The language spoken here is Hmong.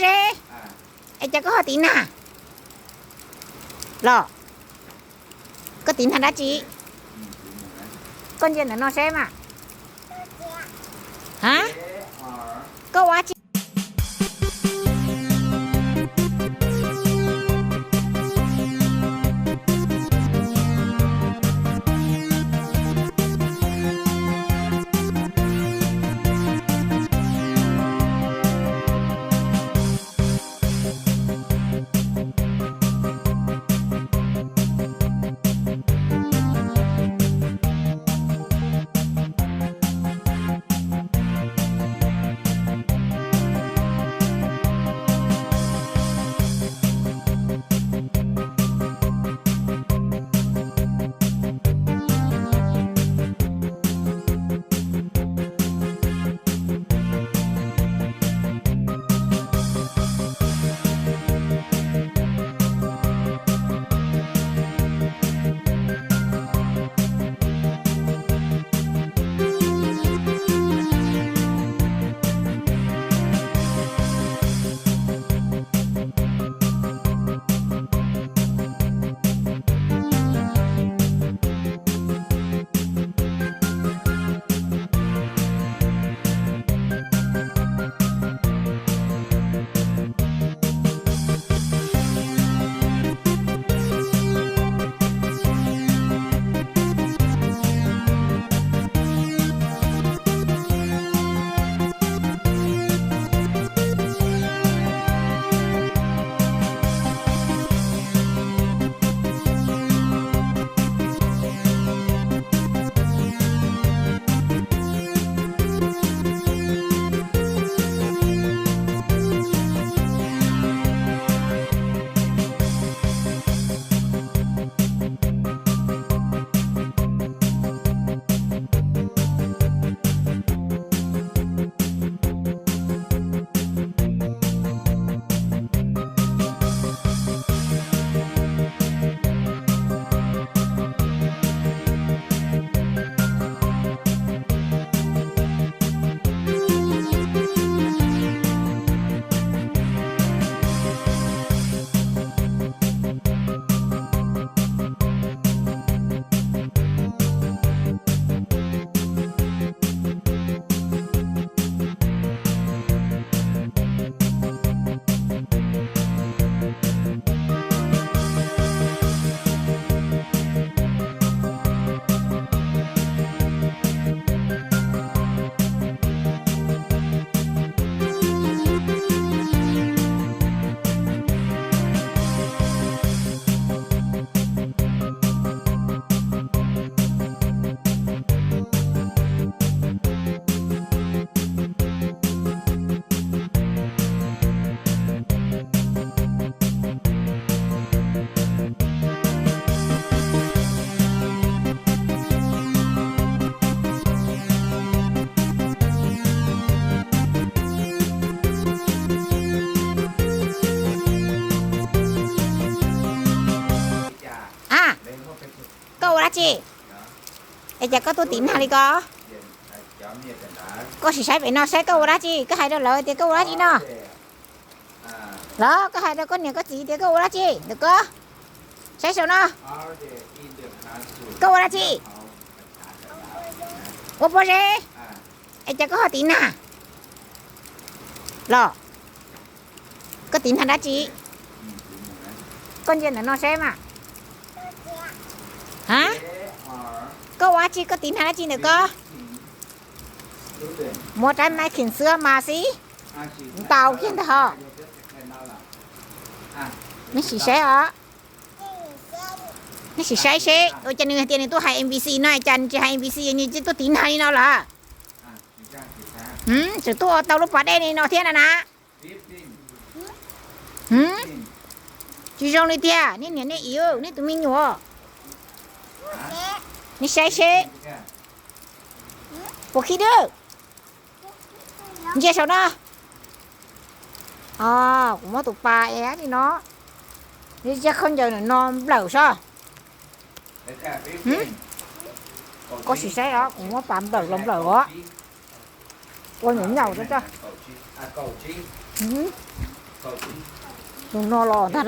Seb, es cas koj ho tiv nag los? Koj tiv nag dab tsi? Koj ntsia ntawm no seb mas. Ha? Koj ua dab tsi? A, koj ua dab tsi? Es cas koj tuaj tiv nag li ko? Koj sim saib pem no saib koj ua dab tsi, koj hais rau lawv tias koj ua dab tsi no. Los koj hais rau koj niam koj txiv tias koj ua dab tsi ntawm ko? Saib saum no. Koj ua dab tsi? Ua pob zeb. Es cas koj ho tiv nag los? Koj tiv nag dab tsi? Koj ntsia ntawm no seb mas. Ha? Koj ua dab tsi, koj tiv nag dab tsi ntawm ko? Muab rab npab kheem xwb mas xib. Ntaus kiag ntag hos. Neb sim saib os. Neb sim saib seb ua cas nws hais tias nws tuaj hais M B C no, cas nws tsis hais M B C, nws tuaj tiv nag li no lawm. Tseem tuaj ua tau lub pas dej li no thiab na na. Tsis zoo li tiag, nej niam nej txiv, nej tus me nyuam. Nej saib seb. Puas khib dwb? Ntsia saum no. Os, kuv muab tus pas es li no. Ntsia khaub ncaws no nplawm soj. Koj sim saib os, kuv muab pas nplawm los nplawm os. Ua nyuam nyaum rau coj. Tus no los ntag